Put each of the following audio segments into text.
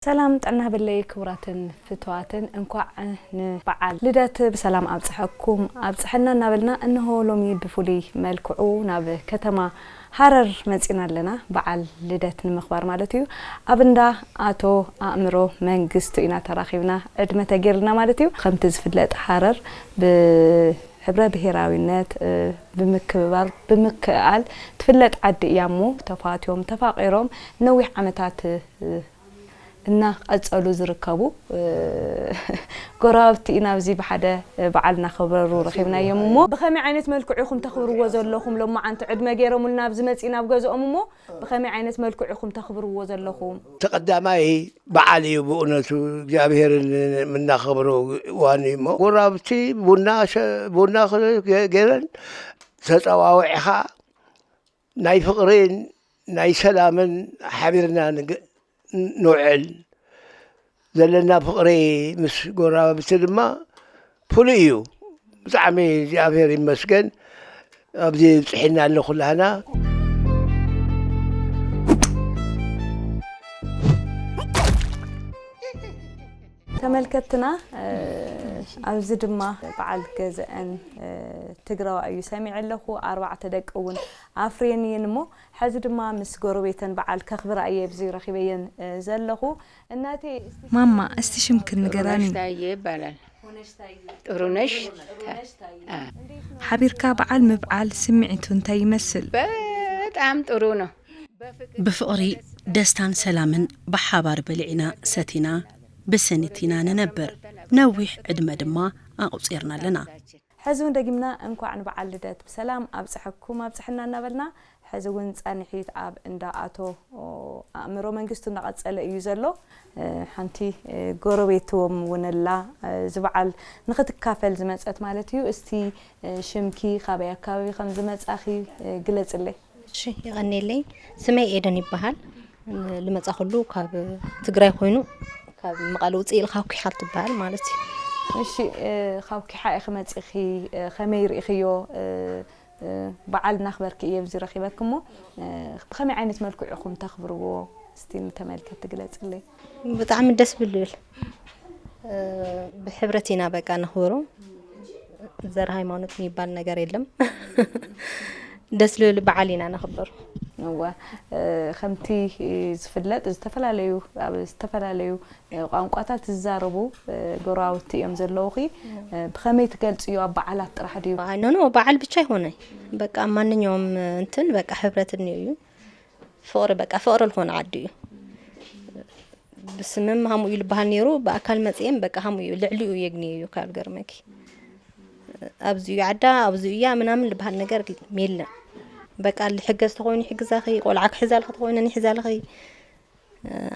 ሰላም ጥዕና በለይ ክቡራትን ፍትዋትን፣ እንኳዕ ንበዓል ልደት ብሰላም ኣብፅሐኩም ኣብፅሐና እናበልና፣ እንሆ ሎሚ ብፍሉይ መልክዑ ናብ ከተማ ሃረር መፂና ኣለና፣ በዓል ልደት ንምኽባር ማለት እዩ። ኣብ እንዳ ኣቶ ኣእምሮ መንግስቱ ኢና ተራኺብና፣ ዕድመ ተጌርልና ማለት እዩ። ከምቲ ዝፍለጥ ሃረር ብሕብረ ብሄራዊነት፣ እ፣ ብምክብባር ብምክእኣል ትፍለጥ ዓዲ እያ እሞ፣ ተፋትዮም ተፋቒሮም ነዊሕ ዓመታት፣ እ፣ እናቐጸሉ ዝርከቡ፣ እ፣ ጎረባብቲ ኢና ኣብዚ ብሓደ በዓል እናኸበሩ ረኺብናዮም እሞ፣ ብኸመይ ዓይነት መልክዑ ኢኹም ተኽብርዎ ዘለኹም? ሎማዓንቲ ዕድመ ገይሮምልና ኣብዚ መጺእና ኣብ ገዝኦም እሞ፣ ብኸመይ ዓይነት መልክዑ ኢኹም ተኽብርዎ ዘለኹም? ተቐዳማይ በዓል እዩ ብእውነቱ፣ እግዚኣብሄርን የምናኸብሮ እዋን እዩ እሞ፣ ጎረባብቲ ቡና ሸ-፣ ቡና ኸ-፣ ገ-፣ ገይረን ተጸዋዊዕኻ ናይ ፍቕርን ናይ ሰላምን ሓቢርና ንግ-፣ ንውዕል። ዘለና ፍቕሪ ምስ ጎረባብቲ ድማ ፍሉይ እዩ። ብጣዕሚ እግዚኣብሔር ይመስገን ኣብዚ ብፅሒና ኣሎ ኩላህና። ተመልከትና፣ እ፣ ኣብዚ ድማ በዓል ገዝአን፣ እ፣ ትግራዋ እዩ ሰሚዐ ኣለኹ። ኣርባዕተ ደቂ እውን ኣፍርየን እየን እሞ፣ ሕዚ ድማ ምስ ጎረቤተን በዓል ከኽብራ እየ ኣብዚ ረኺበየን፣ እ፣ ዘለኹ። እናቴ፣ እስቲ ማማ፣ እስቲ ሽምክን ንገራኒ። ጥሩነሽ ታዬ ይባላል። ጥሩነሽ ታ-፣ አ። ሓቢርካ በዓል ምብዓል ስምዒቱ እንታይ ይመስል? በጣም ጥሩ ነው። ብፍቕሪ፣ ደስታን ሰላምን ብሓባር በሊዕና ሰቲና ብስኒት ኢና ንነብር። ነዊሕ ዕድመ ድማ ኣቑጺርና ኣለና። ሕዚ እውን ደጊምና እንኳዕ ንበዓል ልደት ብሰላም ኣብፀሐኩም ኣብፀሐና እናበልና፣ ሕዚ እውን ፃንሒት ኣብ እንዳ ኣቶ ኣእምሮ መንግስቱ እናቐፀለ እዩ ዘሎ። እ፣ ሓንቲ፣ እ፣ ጎረቤትዎም እውን ኣላ፣ እ፣ እዚ በዓል ንኽትካፈል ዝመፀት ማለት እዩ። እስቲ፣ እ፣ ሽምኪ፣ ካበይ ኣካባቢ ከም ዝመፃኺ፣ እ፣ ግለፅለይ። እሺ፣ ይቐኔለይ። ስመይ ኤደን ይበሃል። ልመጻኹሉ ካብ ትግራይ ኮይኑ፣ ካብ መቐለ ውፅእ ኢልካ ካብ ኪሓ ትበሃል ማለት እዩ። እሺ፣ እ፣ ካብ ኪሓ ኢኺ መጺኺ፣ እ፣ ከመይ ርኢኽዮ? እ፣ እ፣ በዓል እናኽበርኪ እየ ኣብዚ ረኺበኪ እሞ፣ እ፣ ብኸመይ ዓይነት መልክዑ ኢኹም ተኽብርዎ? እስቲ ንተመልከትቲ ግለጽለይ። ብጣዕሚ ደስ ብልብል፣ እ፣ ብሕብረት ኢና በቃ ነኽብሮ። ዘር ሃይማኖት የሚባል ነገር የለም። ደስ ልብል በዓል ኢና ነኽብር። እወ፣ እ፣ ከምቲ ዝፍለጥ ዝተፈላለዩ፣ ኣብ ዝተፈላለዩ፣ እ፣ ቋንቋታት ዝዛረቡ፣ እ፣ ጎረባብቲ እዮም ዘለዉኺ። እ፣ ብኸመይ ትገልጽዮ? ኣብ በዓላት ጥራሕ ድዩ? ኣይ፣ ኖ፣ ኖ፣ በዓል ብቻ ኣይኮነይ። በቃ ማንኛውም እንትን በቃ ሕብረት እኒኦ እዩ። ፍቕሪ በቃ ፍቕሪ ዝኾነ ዓዲ እዩ። ብስምም ሃምኡ እዩ ዝበሃል ነይሩ፣ ብኣካል መፅኤም በቃ ሃምኡ እዩ፣ ልዕሊኡ የግንዮ እዩ ካብ ገርመኪ። ኣብዚኡ ዓዳ፣ ኣብዚኡ እያ ምናምን ዝበሃል ነገር የለን። በቃ ልሕገዝ ተኾይኑ ይሕግዛኺ፣ ቆልዓ ክሕዛልኺ ተኾይነን ይሕዛልኺ።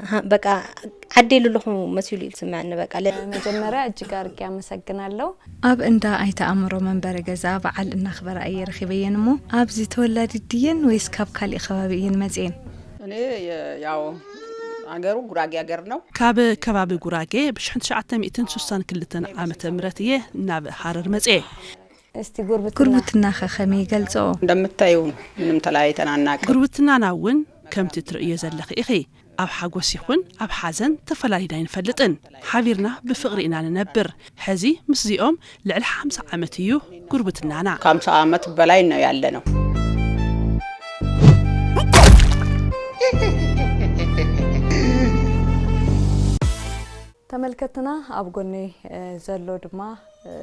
ሃ-፣ በቃ ዓደይ ኣለኹ መሲሉ እዩ ዝስምዐኒ በቃ። ለ- መጀመርያ እጅግ ኣድርጌ ኣመሰግናለሁ። ኣብ እንዳ ኣይተ ኣእምሮ መንበሪ ገዛ በዓል እናኽበራ እየ ረኺበየን እሞ፣ ኣብዚ ተወላዲት ድየን ወይስ ካብ ካሊእ ከባቢ እየን መጺኤን? እኔ የ-፣ ያው አገሩ ጉራጌ አገር ነው። ካብ ከባቢ ጉራጌ ብሽሕን ትሽዓተ ሚእትን ስሳን ክልተን ዓመተ ምህረት እየ ናብ ሃረር መጽኤ። እስቲ ጉርብትና ጉርብትናኸ ከመይ ይገልጾ? እንደምታዩ ነው። ምንም ተለያይተን አናውቅም። ጉርብትናና እውን ከምቲ ትርእዮ ዘለኺ ኢኺ። ኣብ ሓጎስ ይኹን ኣብ ሓዘን ተፈላሊና ኣይንፈልጥን። ሓቢርና ብፍቕሪ ኢና ንነብር። ሕዚ ምስዚኦም ልዕሊ ሓምሳ ዓመት እዩ ጉርብትናና። ከሃምሳ ዓመት በላይ ነው ያለነው። ተመልከትና፣ ኣብ ጎነይ፣ እ፣ ዘሎ ድማ፣ እ፣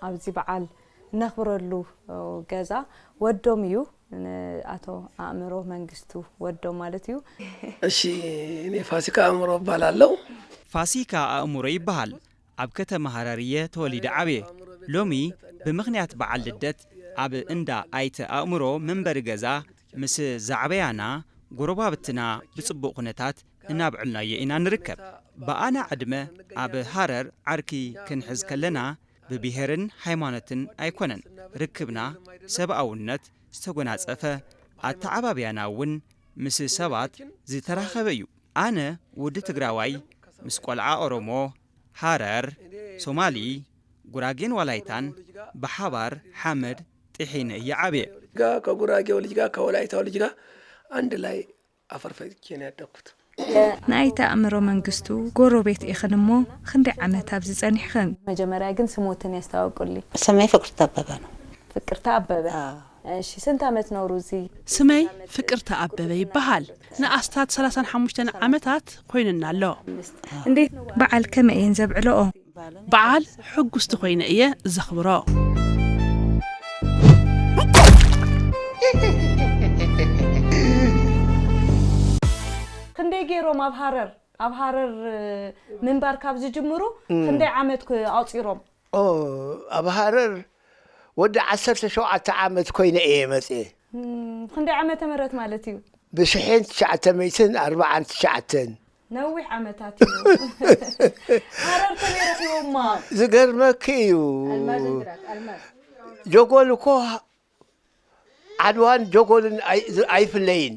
ኣብዚ በዓል እነኽብረሉ፣ እ፣ ገዛ ወዶም እዩ። ንኣቶ ኣእምሮ መንግስቱ ወዶም ማለት እዩ። እሺ፣ እኔ ፋሲካ ኣእምሮ እባላለሁ። ፋሲካ ኣእምሮ ይበሃል። ኣብ ከተማ ሃረር እየ ተወሊደ ዓብየ። ሎሚ ብምኽንያት በዓል ልደት ኣብ እንዳ ኣይተ ኣእምሮ መንበሪ ገዛ ምስ ዛዕበያና፣ ጎረባብትና ብጽቡቕ ኩነታት እናብዕልናዮ ኢና ንርከብ። ብኣና ዕድመ ኣብ ሃረር ዓርኪ ክንሕዝ ከለና፣ ብብሄርን ሃይማኖትን ኣይኮነን ርክብና፣ ሰብኣውነት ዝተጎናጸፈ ኣተዓባብያና እውን ምስ ሰባት ዝተራኸበ እዩ። ኣነ ወዲ ትግራዋይ ምስ ቆልዓ ኦሮሞ፣ ሃረር፣ ሶማሊ፣ ጉራጌን ዋላይታን ብሓባር ሓመድ፣ ኢሒነ እየ ዓብየ። ጋር ከጉራጌው ልጅ ጋር ከወላይታው ልጅ ጋር አንድ ላይ አፈር ፈጭቼ ነው ያደግኩት። ንኣይተ ኣእምሮ መንግስቱ ጎረቤት ኢኽን እሞ ክንደይ ዓመት ኣብዚ ጸኒሕኽን? መጀመርያ ግን ስሞትን ያስተዋውቁልኝ። ስመይ ፍቅርተ አበበ ነው። ፍቅርተ አበበ። እሺ፣ ስንት ዓመት ኖሩ እዚህ? ስመይ ፍቅርተ አበበ ይበሃል። ንኣስታት ሰላሳን ሓሙሽተን ዓመታት ኮይንና ኣሎ። እንዴት ነው? በዓል ከመይ እየን ዘብዕለኦ? በዓል ሕጉስቲ ኮይነ እየ ዘኽብሮ። ክንደይ ገይሮም ኣብ ሃረር ኣብ ሃረር ምንባር ካብ ዝጅምሩ ክንደይ ዓመት ኣቑፂሮም? ኣብ ሃረር ወዲ ዓሰርተ ሸውዓተ ዓመት ኮይነ እየ መፅየ። ክንደይ ዓመተ ምህረት ማለት እዩ? ብሽሕን ትሽዓተ ሚእትን ኣርባዓን ትሽዓተን። ነዊሕ ዓመታት እዩ። ሃረር ተመይ ረኪቦማ? ዝገርመኪ እዩ። ጆጎል እኮ ዓድዋን ጆጎልን ኣይፍለይን።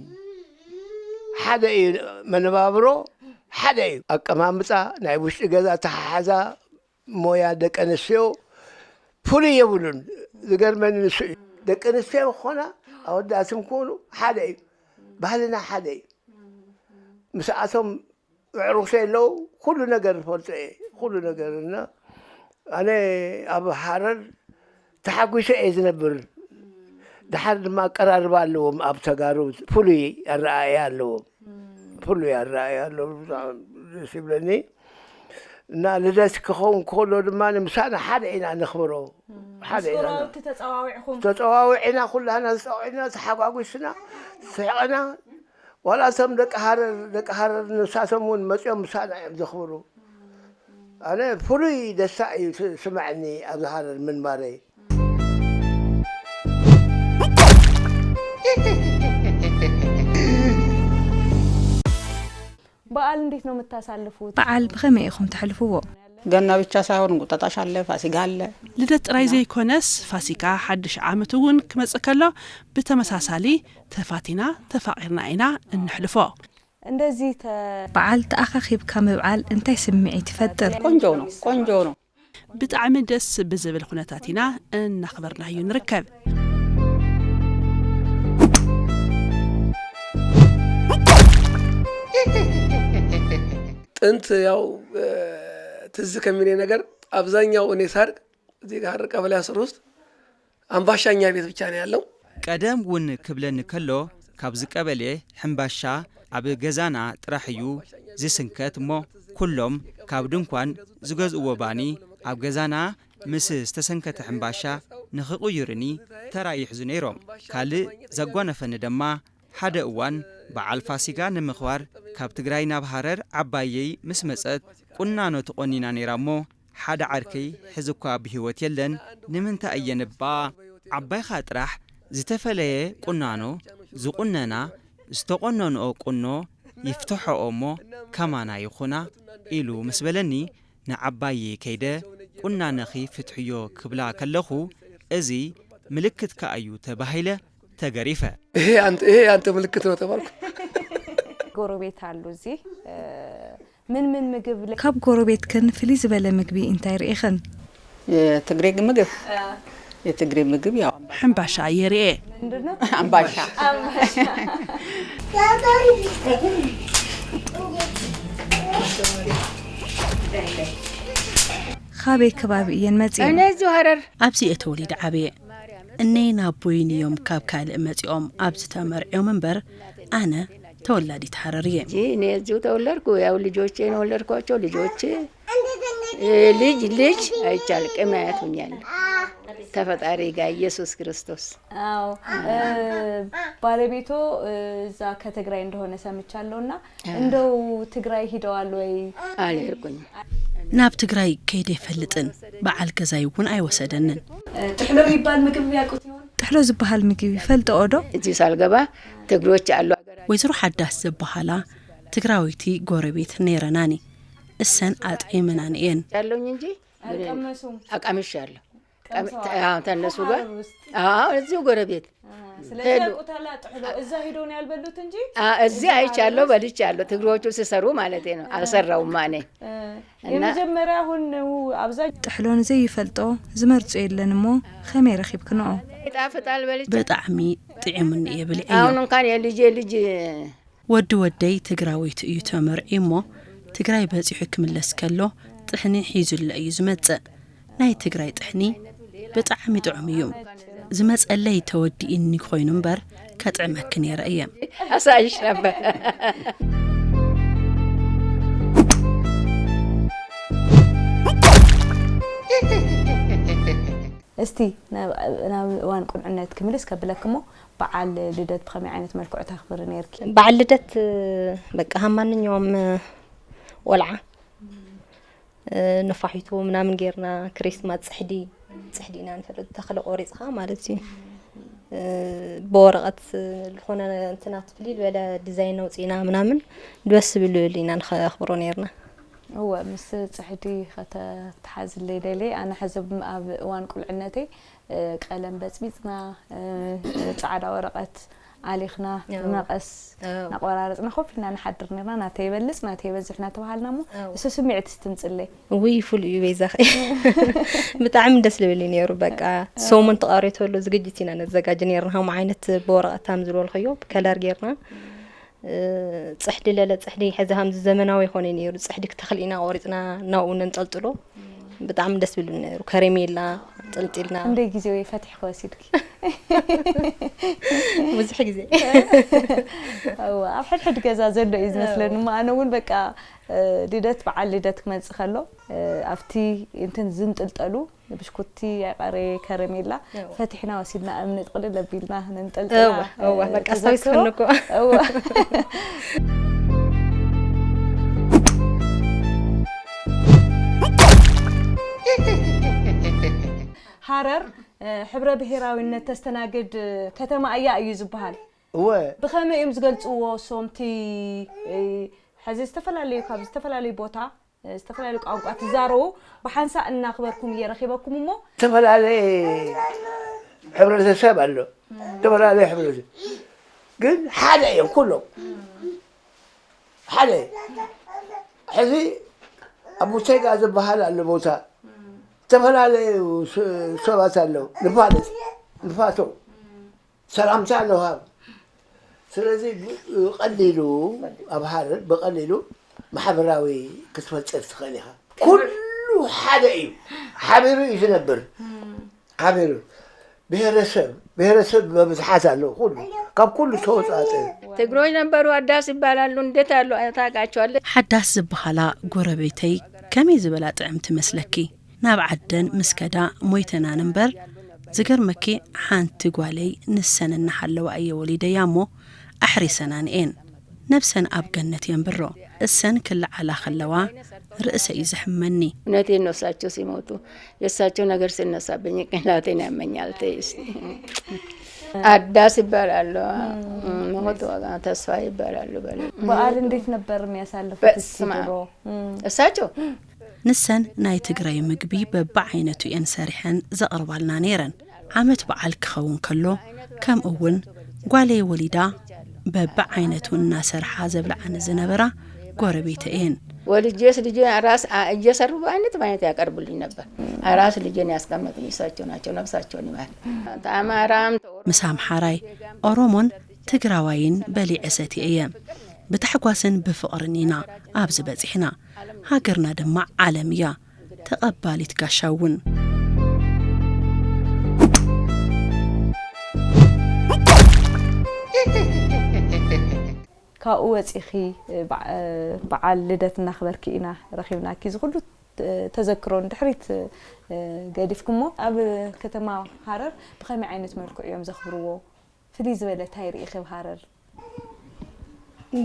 ሓደ እዩ መነባብሮ፣ ሓደ እዩ ኣቀማምጣ፣ ናይ ውሽጢ ገዛ ተሓሓዛ፣ ሞያ ደቂ ኣንስትዮ ፍሉይ የብሉን። ዝገርመኒ ንሱ እዩ። ደቂ ኣንስትዮ ክኾና ኣወዳትም ክኾኑ ሓደ እዩ። ባህልና ሓደ እዩ። ምስኣቶም ኣዕሩኽተይ ኣለዉ፣ ኩሉ ነገር ዝፈልጦ እየ፣ ኩሉ ነገር እና ኣነ ኣብ ሃረር ተሓጒሰ እየ ዝነብር። ድሓር ድማ ኣቀራርባ ኣለዎም፣ ኣብ ተጋሩ ፍሉይ ኣረኣእያ ኣለዎም፣ ፍሉይ ኣረኣእያ ኣለዎም። ብጣዕሚ ደስ ይብለኒ እና ልደት ክኸውን ከሎ ድማ ንምሳና ሓደ ኢና ነኽብሮ፣ ሓደ ኢና ጎረባብቲ ተፀዋዊዕኹም? ተፀዋዊዕና፣ ኩላና ተፀዋዊዕና፣ ተሓጓጒስና፣ ስሕቕና ዋላ እቶም ደቂ ሃረር ደቂ ሃረር ንሳቶም እውን መፂኦም ምሳና እዮም ዘኽብሩ። ኣነ ፍሉይ ደስታ እዩ ስምዐኒ ኣብዚ ሃረር ምንባረይ። በዓል እንዴት ነው የምታሳልፉት? በዓል ብኸመይ ኢኹም ተሕልፍዎ? ገና ብቻ ሳይሆን እንቁጣጣሽ አለ፣ ፋሲጋ አለ። ልደት ጥራይ ዘይኮነስ ፋሲካ ሓድሽ ዓመት እውን ክመጽእ ከሎ ብተመሳሳሊ ተፋቲና ተፋቒርና ኢና እንሕልፎ። እንደዚህ ተ በዓል ተኣኻኺብካ ምብዓል እንታይ ስምዒት ይፈጥር? ቆንጆ ነው፣ ቆንጆ ነው። ብጣዕሚ ደስ ብዝብል ኩነታት ኢና እናኽበርናዮ ንርከብ። ጥንት ያው ትዝ ከሚለኝ ነገር አብዛኛው እኔ ሳድግ እዚህ ጋር ቀበሌ አስር ውስጥ አምባሻኛ ቤት ብቻ ነው ያለው። ቀደም እውን ክብለኒ ከሎ ካብዚ ቀበሌ ሕምባሻ ኣብ ገዛና ጥራሕ እዩ ዝስንከት እሞ ኩሎም ካብ ድንኳን ዝገዝእዎ ባኒ ኣብ ገዛና ምስ ዝተሰንከተ ሕምባሻ ንኽቕይርኒ ተራ ይሕዙ ነይሮም። ካልእ ዘጓነፈኒ ድማ ሓደ እዋን በዓል ፋሲጋ ንምኽባር ካብ ትግራይ ናብ ሃረር ዓባየይ ምስ መጸት ቁናኖ ተቖኒና ነይራ እሞ ሓደ ዓርከይ ሕዚ እኳ ብህይወት የለን። ንምንታይ እየን እባ ዓባይኻ ጥራሕ ዝተፈለየ ቁናኖ ዝቑነና ዝተቖነንኦ ቁኖ ይፍትሐኦ እሞ ከማና ይኹና ኢሉ ምስ በለኒ ንዓባየይ ከይደ ቁናነኺ ፍትሕዮ ክብላ ከለኹ እዚ ምልክትካ እዩ ተባሂለ ተገሪፈ። ይሄ አንተ ይሄ አንተ ምልክት ነው ተባልኩ። ጎረቤት አሉ እዚህ ምን ምን ምግብ ለ- ካብ ጎረቤትክን ፍልይ ዝበለ ምግቢ እንታይ ርኢኽን? የትግሬ ምግብ የትግሬ ምግብ ያው ሕምባሻ እየ ርኤ። ምንድን ነው? አምባሻ ካበይ ከባቢ እየን መፂአን? እነዚ ሃረር ኣብዚ እየ ተወሊደ ዓብየ። እነይን ኣቦይን እዮም ካብ ካልእ መጺኦም ኣብዚ ተመርዕዮም እምበር ኣነ ተወላዲት ሃረር እየ። እኔ እዚሁ ተወለድኩ። ያው ልጆቼን ወለድኳቸው። ልጆቼ ልጅ ልጅ አይቻል ቅናያት ሁኛለሁ ከፈጣሪ ጋር ኢየሱስ ክርስቶስ። አዎ ባለቤቶ እዛ ከትግራይ እንደሆነ ሰምቻለሁ እና እንደው ትግራይ ሂደዋል ወይ? አልሄድኩኝ። ናብ ትግራይ ከይደ ይፈልጥን በዓል ገዛይ እውን ኣይወሰደንን። ጥሕሎ የሚባል ምግብ ያውቁት ይሆን? ጥሕሎ ዝበሃል ምግቢ ይፈልጥኦ ዶ? እዚህ ሳልገባ ትግሮች አሉ። ወይዘሮ ሓዳስ ዝበሃላ ትግራወይቲ ጎረቤት ነይረናኒ። እሰን ኣጥዒመናኒ እየን። ያለውኝ እንጂ አልቀመሱም። አቃምሻለሁ። ተነሱ ጋር እዚሁ ጎረቤት ስለዚህ ያውቁታል። ጥሕሎ እዛ ሄዶ ነው ያልበሉት እንጂ እዚህ አይቻለሁ፣ በልቻለሁ። ትግሮቹ ሲሰሩ ማለት ነው። አልሰራውም እኔ። የመጀመሪያ አሁን ነው። አብዛኛው ጥሕሎ ንዘይፈልጦ ዝመርጾ የለን እሞ ከመይ ረኺብክንኦ? ይጣፍጣል፣ በልቼ። ብጣዕሚ ጥዒሙኒ እየ ብልዐዮ። አሁን እንኳን የልጄ ልጅ ወዲ ወደይ ትግራወይቲ እዩ ተመርዕዩ እሞ ትግራይ በፂሑ ክምለስ ከሎ ጥሕኒ ሒዙለ እዩ ዝመፅእ። ናይ ትግራይ ጥሕኒ ብጣዕሚ ጥዑም እዩ። ዝመፀለይ ተወዲእኒ ኮይኑ እምበር ከጥዕመኪ ነይረ እየ። ኣሳይሽ ነበር። እስቲ ናብ እዋን ቁንዕነት ክምልስ ከብለኪ እሞ በዓል ልደት ብኸመይ ዓይነት መልክዑ ተኽብሪ ነይርኪ? በዓል ልደት በቃ ከም ማንኛውም ቆልዓ ነፋሒቶ ምናምን ጌርና ክሪስማስ ፅሕዲ ፅሕዲ ኢና ንፈልጥ ተኽሊ ቆሪፅኻ ማለት እዩ። ብወረቐት ዝኾነ እንትናት ፍልይ ዝበለ ዲዛይን ኣውፂእና ምናምን ደስ ዝብል ኢና ነኽብሮ ነይርና። እወ ምስ ፅሕዲ ከተተሓዝለይ ደልየ። ኣነ ሕዚ ኣብ እዋን ቁልዕነተይ ቀለም በፅቢፅና ፃዕዳ ወረቐት ኣሊኽና ብመቐስ ናቆራረፅና ኮፍ ኢልና ንሓድር ነርና። ናተይ ይበልፅ ናተይ ይበዝሕ እናተባሃልና እሞ እሱ ስምዒት ስትምፅለይ። ውይ ፍሉይ እዩ ቤዛኸ ብጣዕሚ ደስ ልብል እዩ ነይሩ። በቃ ሰሙን ተቓርዮ ተሎ ዝግጅት ኢና ነዘጋጅ ነርና። ከምኡ ዓይነት ብወረቐት ታም ዝበልኽዮ ብከለር ጌርና ፅሕዲ ለለ ፅሕዲ ሕዚ ከምዚ ዘመናዊ ይኾነ ነይሩ። ፅሕዲ ክተኽል ኢና ቆሪፅና ናብኡ ነንጠልጥሎ። ብጣዕሚ ደስ ዝብል ነይሩ። ከረሜላ ጠልጢልና። ክንደይ ግዜ ወይ ፈቲሕኪ ወሲድኪ? ብዙሕ ግዜ። እወ ኣብ ሕድሕድ ገዛ ዘሎ እዩ ዝመስለኒ። እሞ ኣነ እውን በቃ ልደት በዓል ልደት ክመፅእ ከሎ ኣብቲ እንትን ዝንጥልጠሉ ብሽኩቲ ያቀረ ከረሜላ ፈቲሕና ወሲድና እምኒ ጥቅልል ኣቢልና ነንጠልጥላ። እወ እወ በቃ ኣስታዊስክኒ እኮ። እወ ሃረር ሕብረ ብሄራዊነት ተስተናግድ ከተማ እያ እዩ ዝበሃል። እወ ብኸመይ እዮም ዝገልፅዎ እሶም እቲ ሕዚ ዝተፈላለዩ ካብ ዝተፈላለዩ ቦታ ዝተፈላለዩ ቋንቋ ትዛረቡ ብሓንሳእ እናኽበርኩም እየ ረኺበኩም እሞ ዝተፈላለየ ሕብረተሰብ ኣሎ። ዝተፈላለየ ሕብረተሰብ ግን ሓደ እዮም ኩሎም ሓደ። ሕዚ ኣብ ሙሴጋ ዝበሃል ኣሎ ቦታ ዝተፈላለዩ ሰባት ኣለዉ ንፋለጥ ንፋቶ ሰላምታ ንውሃብ። ስለዚ ብቐሊሉ ኣብ ሃረር ብቐሊሉ ማሕበራዊ ክትፈጥር ትኽእል ኢኻ። ኩሉ ሓደ እዩ፣ ሓቢሩ እዩ ዝነብር። ሓቢሩ ብሄረሰብ ብሄረሰብ መብዝሓት ኣለዉ። ኩሉ ካብ ኩሉ ዝተወፃፀ ትግሮች ነበሩ። ኣዳስ ይባላሉ። እንዴት አሉ ታውቃቸዋለህ? ሓዳስ ዝበሃላ ጎረቤተይ ከመይ ዝበላ ጥዕምቲ መስለኪ። ናብ ዓደን ምስ ከዳ ሞይተናን እምበር ዝገርመኪ ሓንቲ ጓለይ ንሰን እናሓለዋ እየ ወሊደያ እሞ ኣሕሪሰናን እየን ነብሰን ኣብ ገነት የንብሮ እሰን ክለዓላ ከለዋ ርእሰ እዩ ዘሕመኒ። እውነቴን ነው እሳቸው ሲሞቱ የእሳቸው ነገር ሲነሳብኝ ጭንቅላቴን ያመኛል። ተይ እስቲ አዳስ ይባላሉ። ሞት ተስፋ ይባላሉ። በሉ በዓል እንዴት ነበር የሚያሳልፉት? እስኪ ድሮ እሳቸው ንሰን ናይ ትግራይ ምግቢ በብዓይነቱ እየን ሰሪሐን ዘቕርባልና ነይረን። ዓመት በዓል ክኸውን ከሎ ከምኡ እውን ጓለይ ወሊዳ በብዓይነቱ እናሰርሓ ዘብልዓኒ ዝነበራ ጎረቤተ እየን። ወልጄስ ልጄ ራስ እየሰሩ በአይነት በአይነት ያቀርቡልኝ ነበር። ራስ ልጄን ያስቀመጡኝ እሳቸው ናቸው። ነብሳቸውን ይማር። አማራም ምስ ኣምሓራይ፣ ኦሮሞን ትግራዋይን በሊዐ ሰትየ እየ። ብታሕጓስን ብፍቕርን ኢና ኣብዚ በፂሕና። ሃገርና ድማ ዓለም እያ ተቐባሊት ጋሻ እውን። ካብኡ ወፂኺ በዓል ልደት እናኽበርኪ ኢና ረኺብናኪ። እዚ ኩሉ ተዘክሮ ንድሕሪት ገዲፍክሞ ኣብ ከተማ ሃረር ብኸመይ ዓይነት መልክዑ እዮም ዘኽብርዎ? ፍልይ ዝበለ እንታይ ርኢኺ ኣብ ሃረር?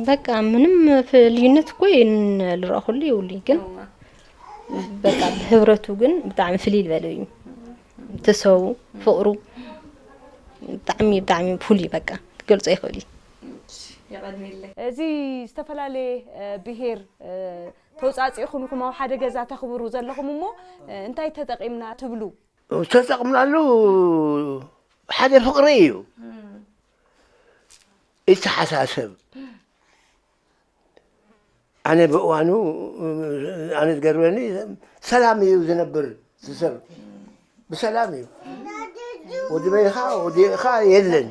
በቃ ምንም ፍ- ልዩነት እኮ የን- ልረእኹሉ ይብሉ ግን በቃ ብህብረቱ ግን ብጣዕሚ ፍልይ ዝበለ እዩ። ተሰቡ ፍቕሩ ብጣዕሚ ብጣዕሚ ፍሉይ በቃ ክገልፆ ይኽእል እዩ። እዚ ዝተፈላለየ ብሄር ተውፃፂእኹም ኢኹም ኣብ ሓደ ገዛ ተኽብሩ ዘለኹም እሞ እንታይ ተጠቒምና ትብሉ? ዝተጠቕምናሉ ሓደ ፍቕሪ እዩ። ይተሓሳሰብ። ኣነ ብእዋኑ ኣነ ዝገርመኒ ሰላም እዩ ዝነብር እቲ ሰብ። ብሰላም እዩ። ወዲ በይኻ ወዲእኻ የለን።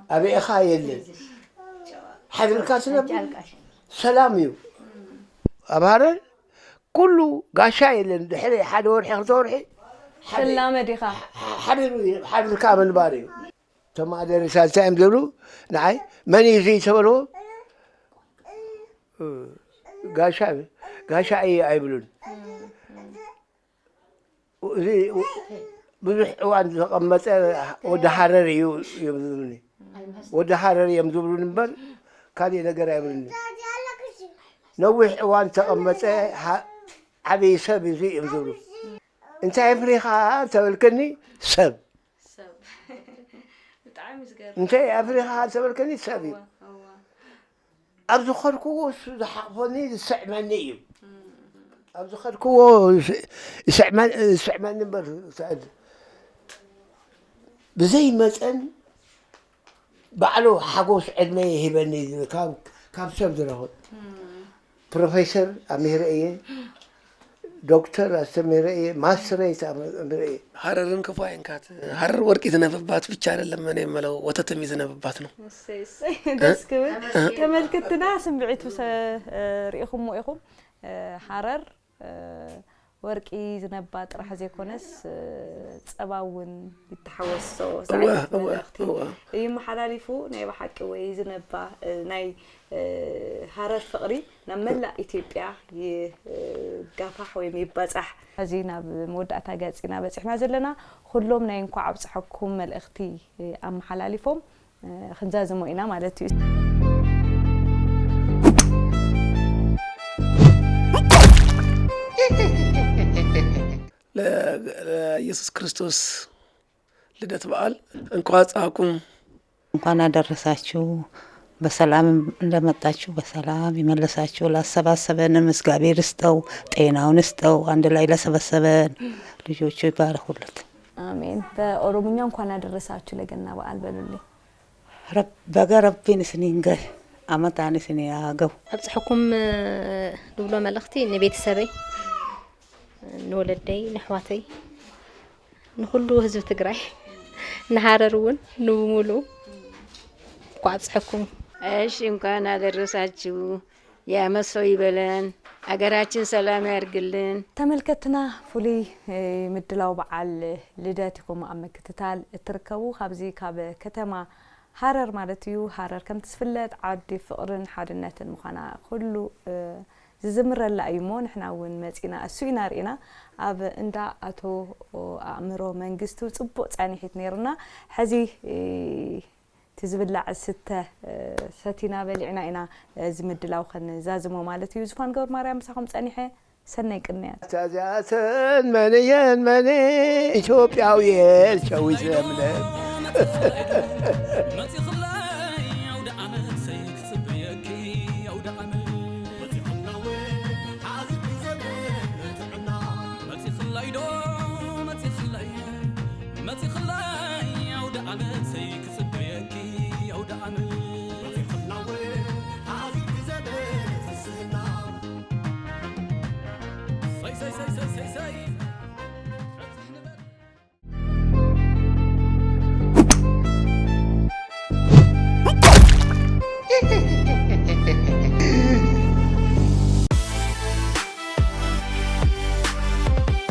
ኣበይኻ የለን። ሓቢርካ ትነብር ሰላም እዩ። ኣብ ሃረር ኩሉ ጋሻ የለን። ድሕሪ ሓደ ወርሒ ክልተ ወርሒ ሓደ ትላመድ ኢኻ። ሓቢሩ ሓቢርካ ምንባር እዩ። እቶም ኣደረሻት እንታይ እዮም ዝብሉ? ንዓይ መን እዩ እዚ ተበልዎ? ጋሻ ጋሻ እዩ ኣይብሉን። እዚ ብዙሕ እዋን ዝተቐመጠ ወዲ ሃረር እዩ እዮም ዝብሉኒ። ወዲ ሃረር እዮም ዝብሉኒ እምበር ካልእ ነገር ኣይብሉኒ። ነዊሕ እዋን ዝተቐመጠ ሃ- ዓብዪ ሰብ እዚ እዮም ዝብሉ። እንታይ ኣፍሪኻ እንተበልክኒ ሰብ። ሰብ። ብጣዕሚ ዝገርም። እንታይ ኣፍሪኻ እንተበልክኒ ሰብ እዩ። እዋ፣ እዋ። ኣብ ዝኸድክዎ እሱ ዝሓቕፈኒ ዝስዕመኒ እዩ። ኣብ ዝኸድክዎ ይስዕመን- ይስዕመኒ እምበር ሰ- ብዘይ መጠን ባዕሉ ሓጎስ ዕድመ ይህበኒ ካብ ካብ ሰብ ዝረኽብ ፕሮፌሰር ኣምሂረ እየ፣ ዶክተር ኣስተምሂረ እየ፣ ማስትሬት ኣምሂረ እየ። ሀረርን ክፉ አይንካት። ሀረር ወርቅ ይዝነብባት ብቻ አይደለም እኔ የምለው ወተትም ይዝነብባት ነው። እሰይ እሰይ ደስ ክብል። ተመልክትና ስምዒቱ ሰ- ርኢኹሞ ኢኹም። ሀረር ወርቂ ዝነባ ጥራሕ ዘይኮነስ ጸባ እውን ይተሓወሶ ዝዓይነት መልእኽቲ ይመሓላሊፉ። ናይ ብሓቂ ወይ ዝነባ ናይ ሃረር ፍቕሪ ናብ መላእ ኢትዮጵያ ይጋፋሕ ወይም ይባጻሕ። ሕዚ ናብ መወዳእታ ገጽ ኢና በጺሕና ዘለና። ኩሎም ናይ እንኳዕ ኣብጽሐኩም መልእኽቲ ኣመሓላሊፎም። ክንዛዝሞ ኢና ማለት እዩ። ለኢየሱስ ክርስቶስ ልደት በዓል እንኳን አብጻኩም። እንኳን አደረሳችሁ። በሰላም እንደመጣችሁ በሰላም ይመለሳችሁ። ላሰባሰበንም እግዚአብሔር ይስጠው፣ ጤናውን ይስጠው። አንድ ላይ ለሰበሰበን ልጆቹ ይባረኩለት። አሜን። በኦሮምኛ እንኳን አደረሳችሁ ለገና በዓል በሉልኝ። በገ ረቢን እስኒን ገ አመታን እስኒ ያገው። ኣብፅሐኩም ዝብሎ መልእኽቲ ንቤተሰበይ፣ ንወለደይ፣ ንኣሕዋተይ፣ ንኹሉ ህዝቢ ትግራይ፣ ንሃረር እውን ንብሙሉ እንኳ ኣብፅሐኩም። እሺ እንኳን አደረሳችሁ። የዓመት ሰው ይበለን፣ አገራችን ሰላም ያርግልን። ተመልከትና ፍሉይ ምድላው በዓል ልደት ኢኹም ኣብ ምክትታል እትርከቡ። ካብዚ ካብ ከተማ ሃረር ማለት እዩ። ሃረር ከምቲ ዝፍለጥ ዓዲ ፍቕርን ሓድነትን ምዃና ኩሉ ዝዝምረላ እዩ እሞ ንሕና እውን መፂና እሱ ኢና ርኢና። ኣብ እንዳ ኣቶ ኣእምሮ መንግስቱ ፅቡቕ ፃኒሒት ነይሩና። ሕዚ እቲ ዝብላዕ ዝስተ ሰቲና በሊዕና ኢና እዚ ምድላው ከንዛዝሞ ማለት እዩ። ዙፋን ገብረማርያም ምሳኹም ጸኒሐ። ሰናይ ቅንያት። እታ እዚኣተን መን እየን መን ኢትዮጵያውየን ሸዊት ለምለም። መፂኽላይ ዶ መፂኽላይ መፂኽላይ ኣውደ ዓመተይ ክፅበየኪ ኣውደ ዓመት መፂኽላወ ሓዚርኪ ዘበን ፍስህና ሰይ ሰይ ሰይ ሰይ ሰይ ሰይ